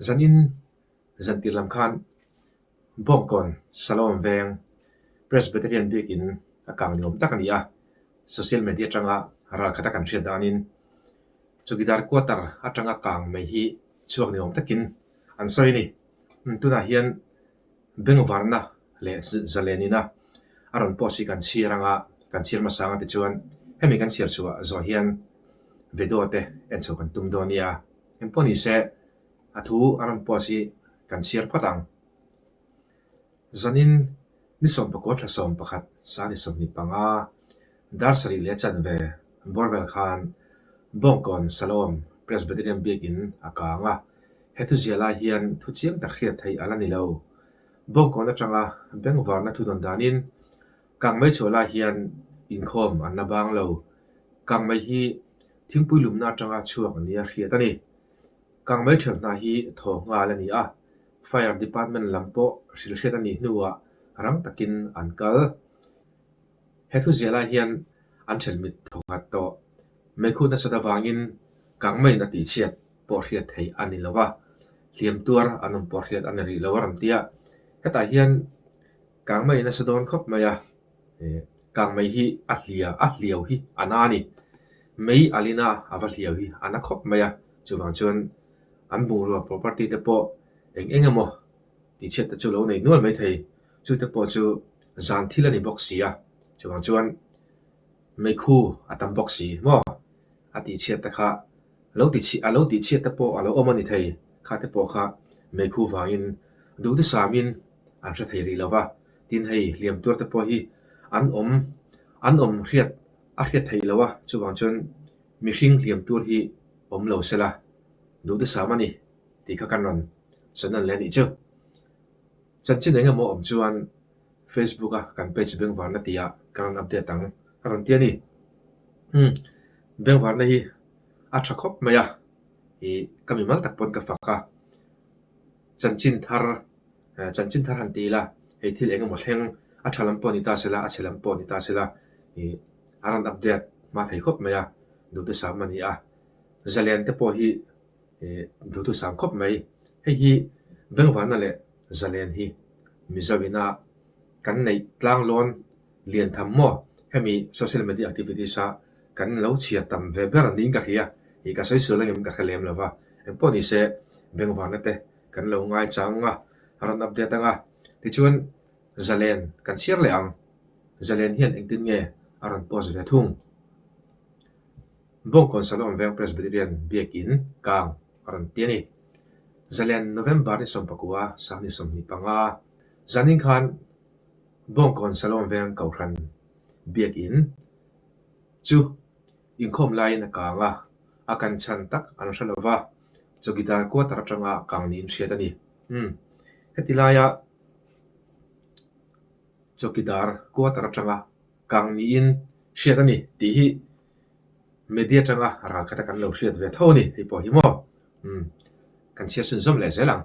Zanin zantir lam khan Bawngkawn Salom Veng Presbyterian biakin a kang ni awm tak a ni a, social media atanga ralkhat a kan hriat danin Chowkidar quarter atanga kang mai hi chhuak ni awm takin an sawi a ni. Tunah hian bengvarna leh zalen ina a rawn post hi kan chhiar anga kan chhiar hmasa anga tichuan hemi kan chhiar chhuah zawh hian video te en chho kan tum dawn nia. Engpawh ni se a thu a rawn post hi kan chhiar phawt ang. Zanin ni 19 thla 11 sani 25 dar sarih leh chanve bawr vel khan Bawngkawn Salom Presbyterian Biakin a kang a, he thuzia lai hian thu chiang tak hriat theih a la ni lo. Bawngkawn atanga bengvarna thu dawn danin kangmei chhuah lai hian inkhawm an la bang lo. Kangmei hi thingpui lumna atanga chhuak nia hriat a ni. Kangmei ṭhelh hna hi thaw nghal a ni a, Fire Department lam pawh hrilhhriat a nih hnuah rang takin an kal. He thuzia lai hian an ṭhelh mit thawkhat tawh. Meikhu nasat avangin kangmeiin a tihchhiat pawh hriat theih a ni lo va, hliam tuar an awm pawh hriat a ni rih lo a rawn ti a. Hetah hian kangmei nasa dawn khawp mai a, kangmei hi a hlia a hliau hi a na a ni. Mei alina a va hliau hi a na khawp mai a, chuvang chuan an bungrua property te pawh eng eng emaw tihchhiat te chu lo nei nual mai thei. Chute pawh chu zan thil a ni bawk si a, chuvang chuan meikhu a tam bawk si maw? A tihchhiat te kha lo ti a lo tihchhiat te pawh a lo awm a ni thei, kha te pawh kha meikhu vangin duhtusamin an hre thei rih lo va, tin hei hliam tuar te pawh hi an awm an awm hriat a hriat theih lo a, chuvang chuan mihring hliam tur hi awm lo se la duhtusam a ni tih kha kan rawn sawi nawn leh a nih chu. Chanchin eng emaw awm chuan Facebook a kan page Bengvarna tih ah ka rawn update ang a rawn ti a ni. Umm Bengvarna hi a tha khawp mai a, ih ka mimal tak pawn ka fak a, chanchin thar chanchin thar han ti ila hei thil eng emaw thleng a tha lam pawh ni ta sela a chhe lam pawh ni ta sela ih a rawn update hma thei khawp mai a, duhthusam a ni a, zalen te pawh hi Ih duhthusam khawp mai. Hei hi Bengvana leh Zalen hi Mizo ina kan neih tlanglawn lian tham maw? Hemi social media activities a kan lo chhiar tam ve ber niin ka hria. Ih ka sawi sual angem ka hre lem lo va. Engpawh ni se Bengvana te kan lo ngaichang a, rawn update anga. Tichuan Zalen kan chhiar leh ang. Zalen hian engtin nge a rawn post ve thung? Bawngkawn Salom Veng Presbyterian Biakin kang a rawn ti a ni. Zalen November ni 19 sang ni 25 zanin khan Bawngkawn Salom Veng Kohhran Biakin chu inkhawm laiin a kang a, a kan chhan tak an hre lo va, Chowkidar quarter atanga kang niin hriat a ni. Umm, heti laia Chowkidar quarter atanga kang niin hriat a ni tih hi media atanga ralkhat a kan lo hriat ve tho a ni hei pawh hi maw umm kan chhiar chhun zawm leh zel ang.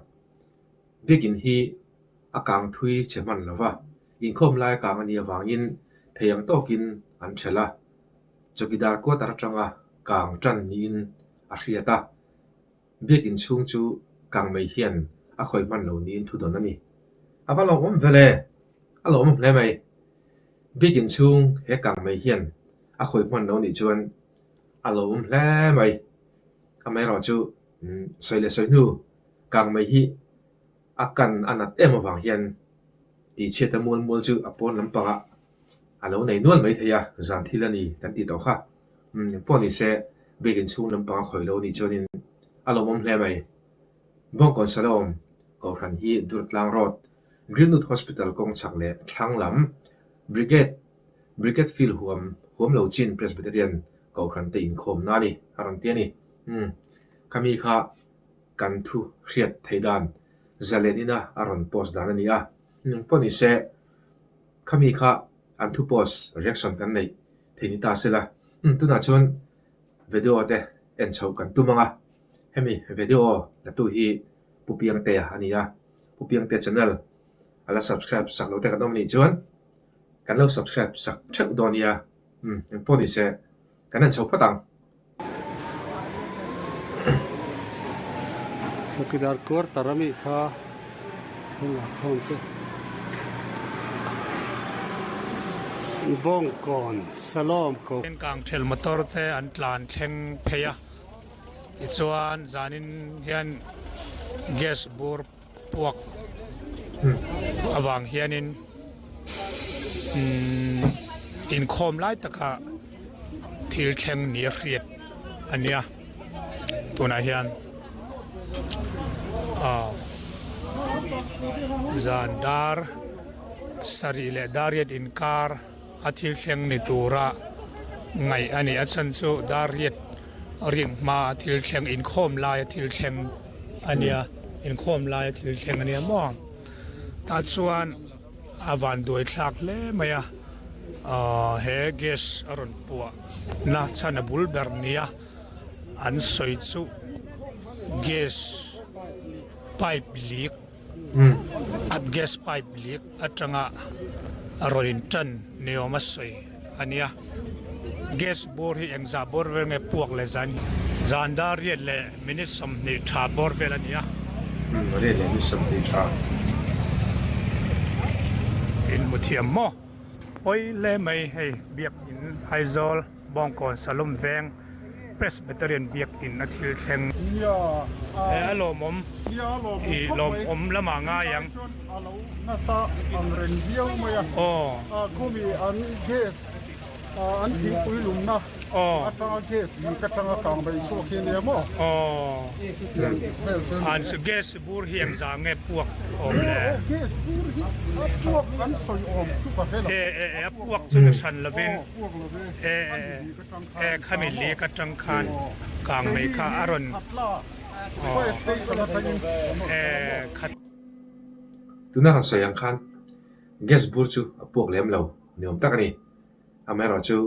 Biakin hi a kang thui che hman lo va, inkhawm lai a kang a nih avangin thei ang tawkin an thelh a, chawkidar quarter atanga kang tan niin a hriat a, Biakin chhung chu kangmei hian a khawi hman lo niin thu dawn a ni. A va lawmawm vel e! A lawmawm hle mai. Biakin chhung he kangmei hian a khawi hman lo nih chuan a lawmawm hle mai. Amaherawh chu sawi leh sawi hnu kangmei hi a kan a nat em avang hian tihchhiat a mual mual chu a pawn lampangah a lo nei nual mai thei a, zan thil a ni kan tih tawh kha. Umm engpawh ni se biakin chhung lampang a khawi lo nih chuanin a lawmawm hle mai. Bawngkawn Salom Kohhran hi Durtlang Road, Greenwood Hospital kawng chhak leh thlang lam Brigade Brigade Field huam huam lo chin Presbyterian Kohhran te inkhawmna a ni a rawn ti a ni. Umm khami kha kan thu hriat theih dan zalen ina a rawn post dan a ni a. Engpawh ni se khami kha an thu post reaction kan neih thei ni ta sela. Umm tunah chuan video te en chhoh kan tum ang a, hemi video la tu hi Pu Piangtea a ni a, Pu Piangtea channel a la subscribe sak lo te kan awm anih chuan kan lo subscribe sak theuh dawn nia, umm engpawh ni se kan en chho phawt ang. Chowkidar quarter a mi kha heng ah khawn te Bawngkawn Salom ko. Kang thel motor te an tlan thleng phei a tichuan zanin hian gas bur puak avang hianin umm inkhawm lai taka thil thleng ni a hriat a nia tunah hian ah zan dar sarih leh dariat inkar a thil thleng ni tura ngaih a ni a chhan chu dariat ring hma a thil thleng inkhawm lai a thil thleng a nia inkhawm lai a thil thleng a nia maw tah chuan a van duai thlak hle mai a ahh he gas a rawn puah na chhan a bul ber nia an sawi chu gas pipe leak a gas pipe leak atanga a rawn in tan ni awm a sawi a nia gas bur hi engzah bawr vel nge puak leh zan zan dar riat leh minute 20 tha bawr vel a ni a. Riat leh minute 20 tha. In hmu thiam maw? Pawi hle mai hei Biakin Aizawl. Bawngkawn Salom veng Presbyterian Biakin a thil thleng. He a lawmawm i lawmawm lamah ngai ang. Aw. Aw. Aw. An chu gas bur hi engzah nge puak awm le? E e e a puak chu ni hran lovin. E e khami lek atang khan kang mai kha a rawn e khat. Tuna han sawi ang khan gas bur chu a puak lem lo ni awm tak a ni. Amaherawhchu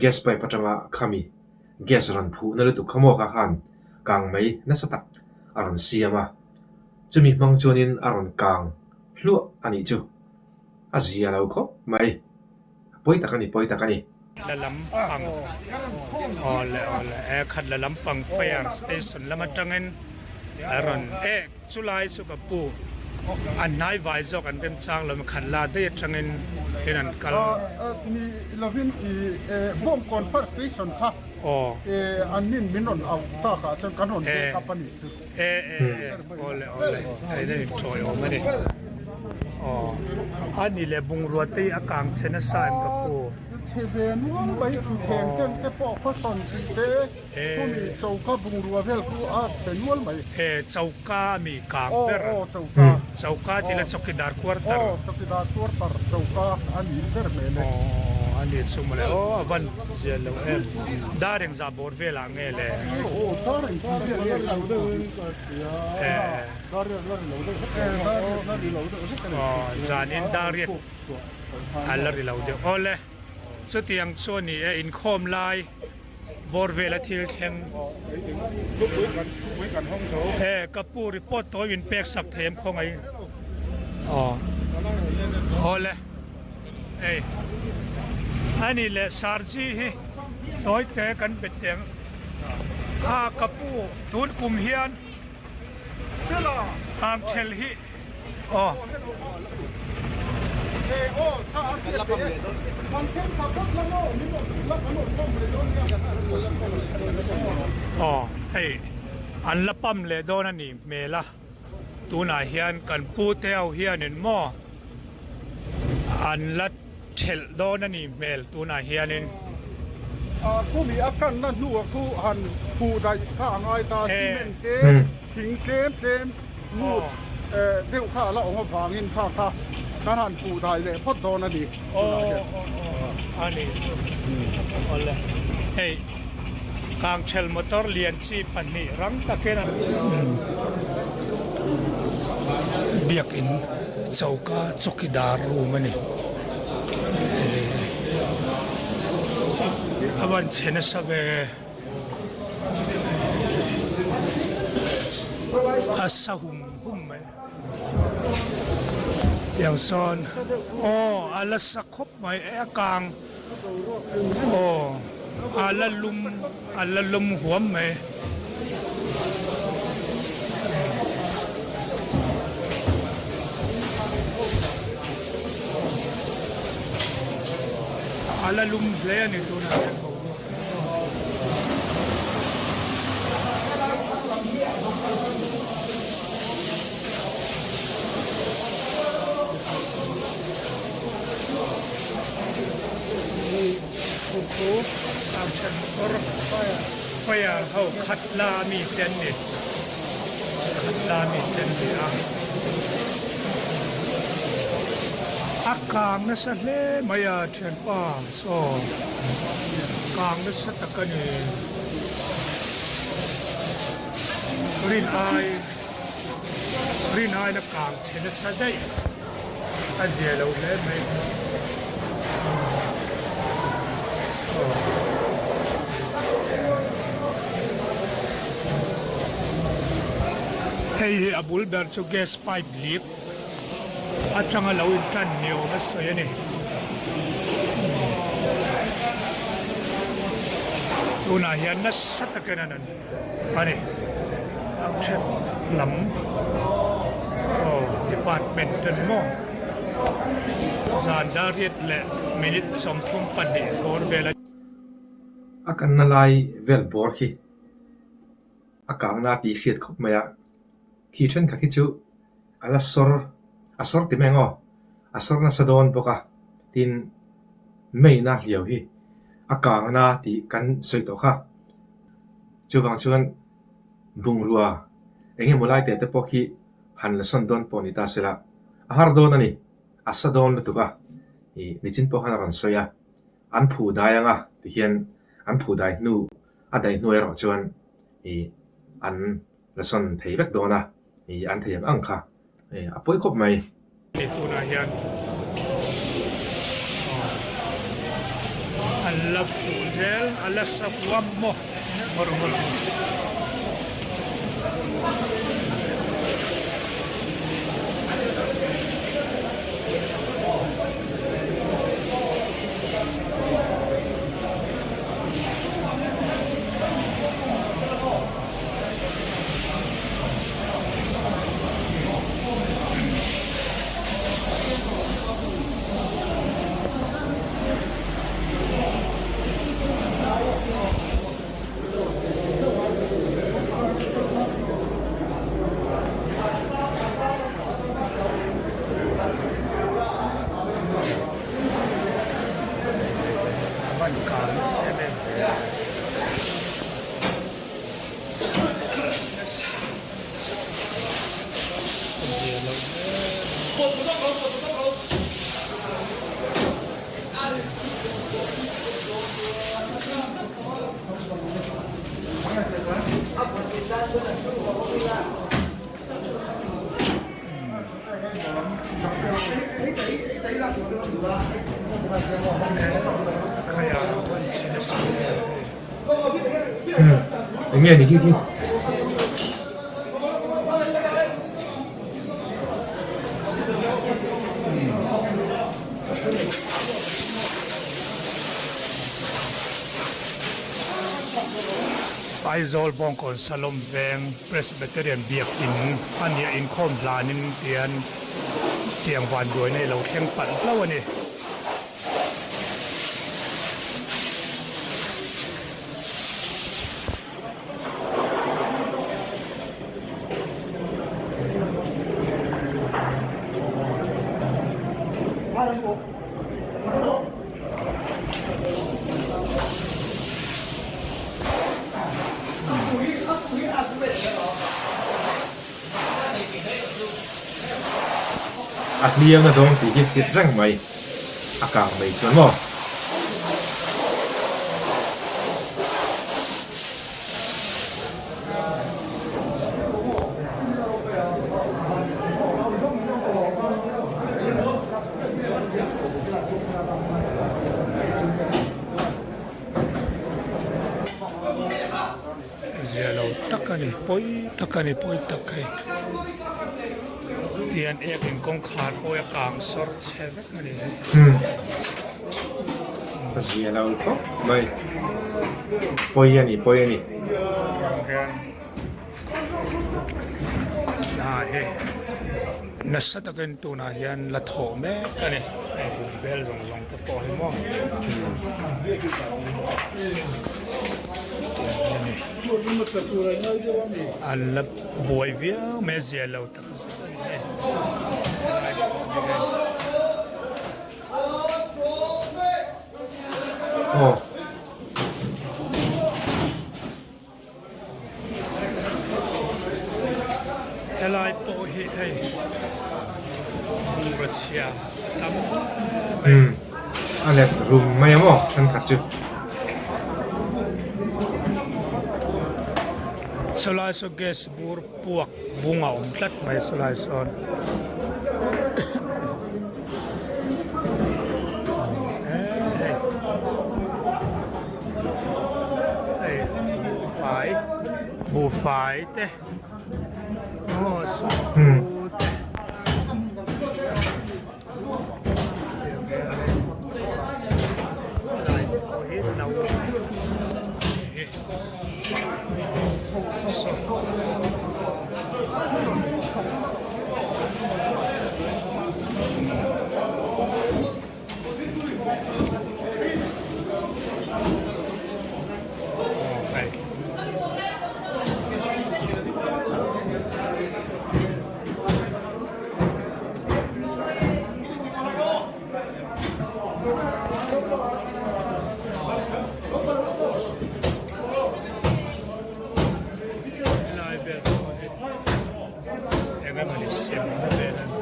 gas pipe atanga khami gas rawn phuhna lutuk kha maw kha khan kang mai nasa tak a rawn siam a, chumi hmang chuanin a rawn kang hluah a nih chu a zia lo khawp mai. Pawi tak a ni, pawi tak a ni. La lam pang aw le aw le e khat la lam pang fire station lam atangin a rawn e chulai chu ka pu a hnai vai zawk an remchang lo khat la daih atangin in an kal. Ni lovin i Bawngkawn fire station kha an nin min rawn auh takah chuan kan rawn back up a nih chu. E e e awle awle hei hian in tawi awm a ni aw a ni leh bungrua te hi a kang chhe nasa em ka pu. Chhe ve nual mai thuthleng ten te pawh khawsawn tih te khumi choka bungrua vel khu a chhe nual mai. E choka a mi kang ber aw aw choka choka tila chawkidar quarter aw chawkidar quarter choka a ni ber hmel e. Aw a ni chu mawle aw a van zia lo em dar engzah bawr velah nge le? Zanin dariat a la ri lo deuh. Awle, chutiang chu a ni e, inkhawm lai bawr vela thil thleng. E, ka pu report tawi min pek sak thei em khawngaih? Aw, awle, hei a ni leh Sarji hi. Sawite kan bet teh a ka pu tun kum hian Hangthel hi aw. Aw hei an la pam leh dawn a nih hmel a tunah hian kan pu te ho hianin maw an la. Thelh dawn a nih hmel tunah hianin. Khumi a kanna hnuah khu han phuh daih kha a ngai ta, cement te thing tlem tlem mut deuh kha a la awm avangin kha kha kan han phuh daih leh phawt dawn a ni tunah hian. A ni chu awle hei Kangthel motor lian chi pahnih rang takin an Biakin choka chawkidar room a ni. A van chhe nasa ve. A sa hum hum mai. Tiang sawn aw a la sa khawp mai e a kang. Aw a la lum a la lum huam mai. A la lum hle a ni tunah hian boruak hi. Fire ho khat la mi te an ni. Khat la mi te an ni a. A kang nasa hle mai a thianpa saw kang nasa tak a ni. Rin ai rin aiin a kang chhe nasa daih a zia lo hle mai. Hei hi a bul ber chu gas pipe leak atanga lo intan ni awm a sawi a ni. Tunah hian nasa takin an a ni. A then lam aw department ten maw zan dar riat leh minute 32 bawr vel a. A kanna lai vel bawr khi a kangna tih hriat khawp mai a, khi thenkhat hi chu a la sawr a sawr ti mai ang aw, a sawr nasa dawn bawk a, tin meina hliau hi a kangna tih kan sawi tawh kha. Chuvang chuan bungrua eng emaw lai teh te pawh khi han la sawn dawn pawh ni ta se la, a har dawn a ni, a sa dawn lutuk a, ih nichin pawh khan a rawn sawi a, an phu dai ang a tihian an phu dai hnu a daih hnu erawh chuan ih an la sawn thei vek dawn a, ih an thei ang ang kha a pawi khawp mai. Ni tunah hian an la phuh zel a la sa huam maw ngawr ngawr. Van kang em em ve a. Eng nge ni khi khi. Aizawl Bawngkawn Salom Veng Presbyterian Biakin a nia inkhawm hlanin tian tiang vanduaina i lo thleng palh hlauh a ni. A hliam a dawng tih hi hrit reng mai a kang mai chuan maw. Zia lo tak a ni pawi tak a ni pawi tak hei tihian ek in kawngkhar pawh hi a kang sawr chhe vek a ni hei. A zia lo khawp mai pawi a ni pawi a ni. Tiang hian a hei. Nasa takin tunah hian la thawh mek a ni. Hei bul vel zawng zawng te pawh hi maw. Tiang hi a ni. An la buai viau mai a zia lo tak zet a ni hei. Helai pawh hi hei. Aw. Helai pawh hi hei bungraw chhia a tam mai. Umm a let rum mai ang aw thenkhat chu. Sawlai saw gas bur puak bung a awm tlat mai sawlai sawn. Hei buhfai buhfai te aw sukhu te lai pawh hi no Helai vel pawh hi eng emawni siam na vel a ni.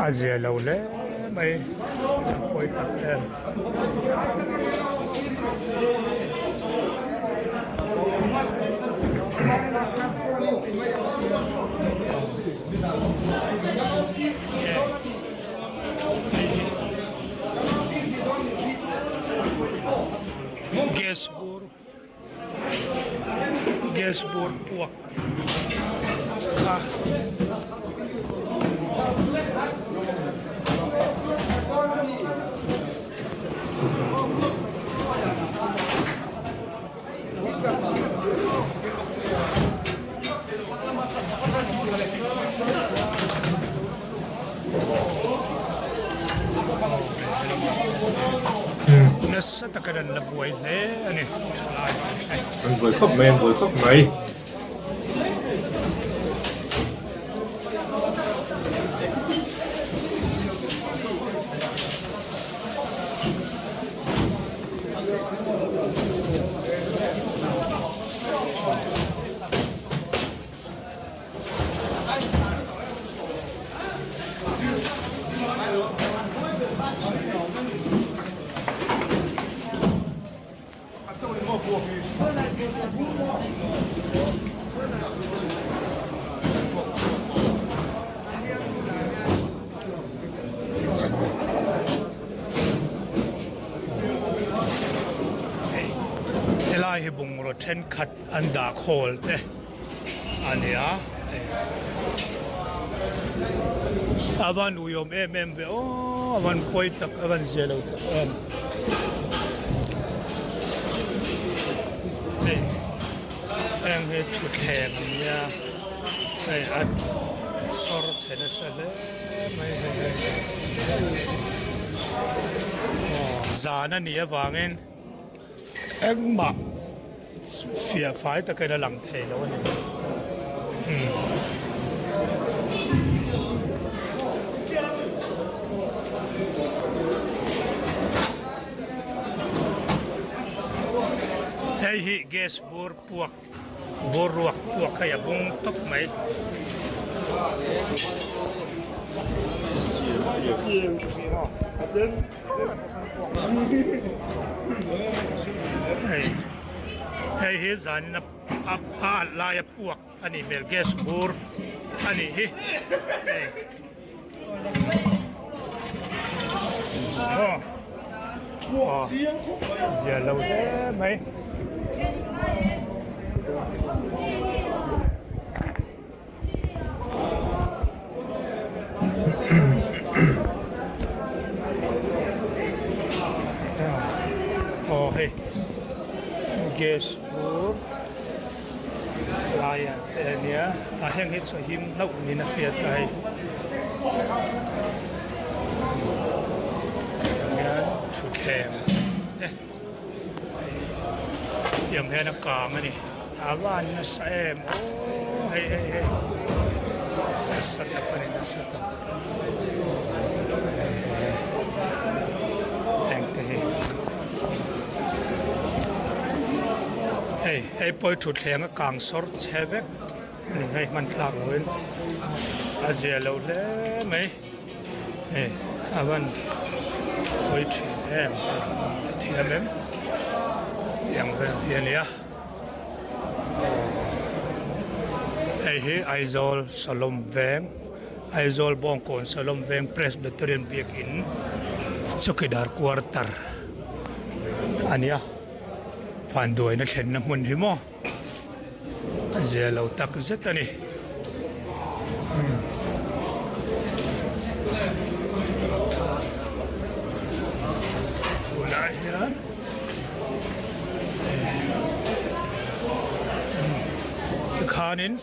A zia lo hle mai a pawi tak em. Gas bur gas bur puak kha. Nasa takin an la buai hle a ni thalai te. An buai khawp mai, an buai khawp mai. Helai hi bungraw thenkhat an dah khawl te a ni a a van uiawm em em ve aw a van pawi tak a van zia lo tak em hei heng hi thutthleng a nia hei a sawr chhe nasa hle mai hei hei aw zan a nih avangin. Engmah fiah fai takin a lang thei lo a ni. Hei hi gas bur puak bur ruak puak hei a bung tawp mai. Hei hei hi zanin a a alh laia puak a nih hmel gas bur a nih hi hei aw aw zia lo hle mai. Aw hei gas bur Helaiah te a nia a heng hi chu a him hlauh niin a hriat a hei. Tiang hian thutthleng te hei tiang hian a kang a ni a van nasa em aw hei hei hei nasa tak a ni nasa tak heng te hi. Hei hei pawh hi thutthleng a kang sawr chhe vek a ni hei hman thlak lo in a zia lo hle mai hei a van pawi thin em a thiam em tiang vel hi a nia hei hi Aizawl Salom veng Aizawl Bawngkawn Salom veng Presbyterian biakin Chowkidar quarter a nia. Vanduaina thlenna hmun hi maw a zia lo tak zet a ni. Tunah hian tikhanin.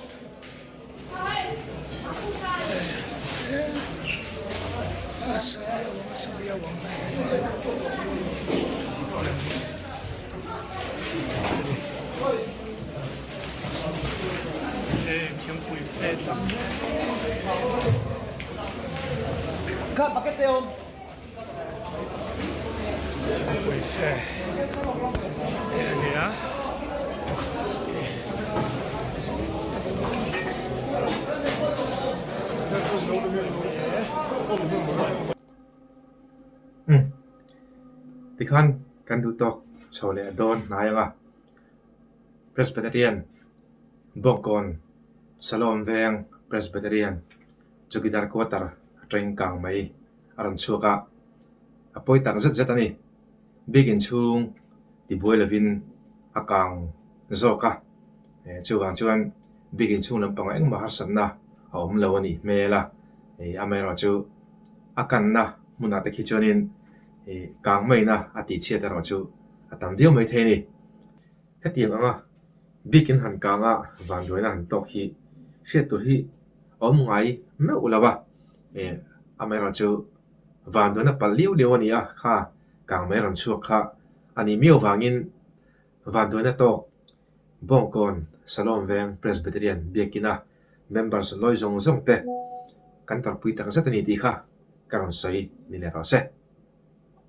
Thingpui fe te a ni a. Umm tikhan kan duh tawk chho leh dawn hnai ang a Presbyterian Bawngkawn Salom Veng Presbyterian Chowkidar Quarter atangin kang mai a rawn chhuak a, a pawi tak zet zet a ni. Biakin chhung tibuai lovin a kang zawk a, chuvang chuan biakin chhung lampangah engmah harsatna a awm lo a nih hmel a, amaherawh chu a kanna hmunah te khi chuanin kang maina a tihchhiat erawh chu a tam viau maithei a ni. Hetiang anga biakin han kanga vanduaina han tawk hi hriat tur hi a awm ngai meuh lo a, amaherawh chu vanduaina palh liau liau a ni a, kha kang mai rawn chhuak kha a nih miau vangin vanduaina tawk Bawngkawn Salom Veng Presbyterian biakina members lawi zawng zawng te kan tawrhpui tak zet a ni tih kha ka rawn sawi ni leh rawh se.